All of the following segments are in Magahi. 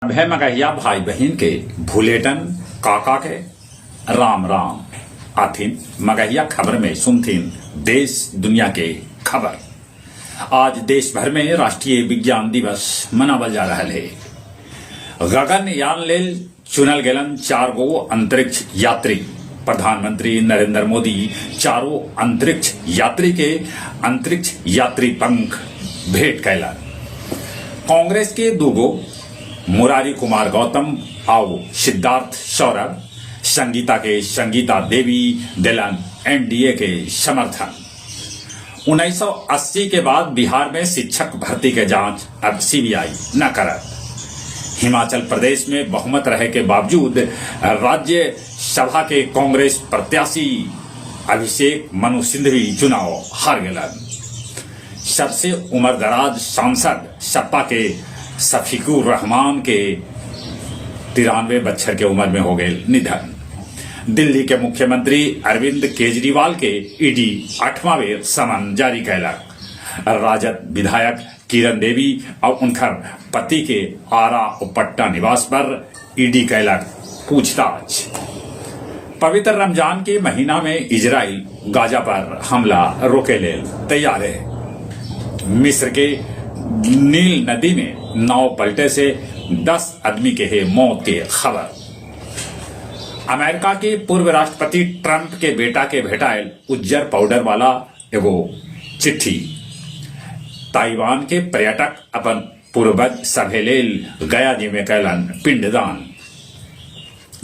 सभे मगहिया भाई बहिन के भुलेटन काका के राम राम। आथिन मगहिया खबर में सुनथिन देश दुनिया के खबर। आज देश भर में राष्ट्रीय विज्ञान दिवस मनावल जा रहल हे। गगनयान लेल चुनल गेलन चार गो अंतरिक्ष यात्री। प्रधानमंत्री नरेंद्र मोदी चारो अंतरिक्ष यात्री के अंतरिक्ष यात्री पंख भेंट कैलन। कांग्रेस के दूगो मुरारी कुमार गौतम आउ सिद्धार्थ सौरभ, संगीता के संगीता देवी देलन एनडीए के समर्थन। 1980 के बाद बिहार में शिक्षक भर्ती के जांच अब सीबीआई न करत। हिमाचल प्रदेश में बहुमत रहे के बावजूद राज्य सभा के कांग्रेस प्रत्याशी अभिषेक मनु सिंघवी चुनाव हार गेलन। सबसे उम्रदराज सांसद सपा के शफीकुर रहमान के 93 बच्छर के उम्र में हो गए निधन। दिल्ली के मुख्यमंत्री अरविंद केजरीवाल के ईडी आठवां बेर समन जारी कैलक। राजद विधायक किरण देवी और उनकर पति के आरा और पटना निवास पर ईडी कैलक पूछताछ। पवित्र रमजान के महीना में इजराइल गाजा पर हमला रोके लेल तैयार है। मिस्र के नील नदी में नाव पलटे से 10 आदमी के है मौत के खबर। अमेरिका के पूर्व राष्ट्रपति ट्रंप के बेटा के भेटायल उज्जर पाउडर वाला एगो चिट्ठी। ताइवान के पर्यटक अपन पूर्वज सभे लेल गया जी में कैलन पिंडदान।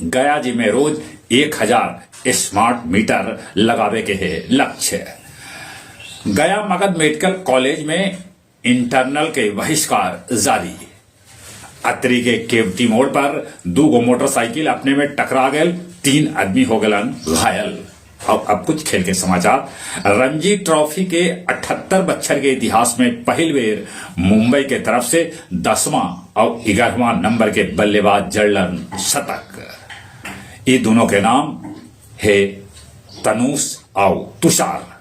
गया जी में रोज 1000 स्मार्ट मीटर लगावे के है लक्ष्य। गया मगध मेडिकल कॉलेज में इंटरनल के बहिष्कार जारी। अतरी के केवटी मोड़ पर दू गो मोटरसाइकिल अपने में टकरा गए, 3 आदमी हो गलन घायल। अब कुछ खेल के समाचार। रणजी ट्रॉफी के 78 बच्छर के इतिहास में पहली बेर मुंबई के तरफ से 10वां और 11वां नंबर के बल्लेबाज जड़लन शतक। ये दोनों के नाम है तनुष और तुषार।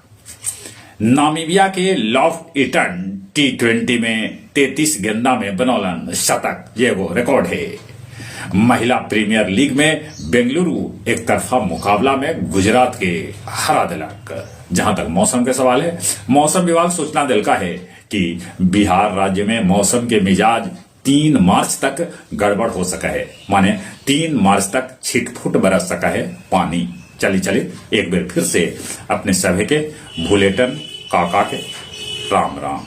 नामीबिया के लॉफ्ट ईटन टी20 में 33 गेंदा में बनौलन शतक, ये वो रिकॉर्ड है। महिला प्रीमियर लीग में बेंगलुरु एक तरफा मुकाबला में गुजरात के हरा दिलक। जहां तक मौसम के सवाल है, मौसम विभाग सूचना दिलका है कि बिहार राज्य में मौसम के मिजाज 3 मार्च तक गड़बड़ हो सका है, माने 3 मार्च तक छिटफुट बरस सका है पानी। चली चली एक बार फिर से अपने सभे के भुलेटन काका के राम राम।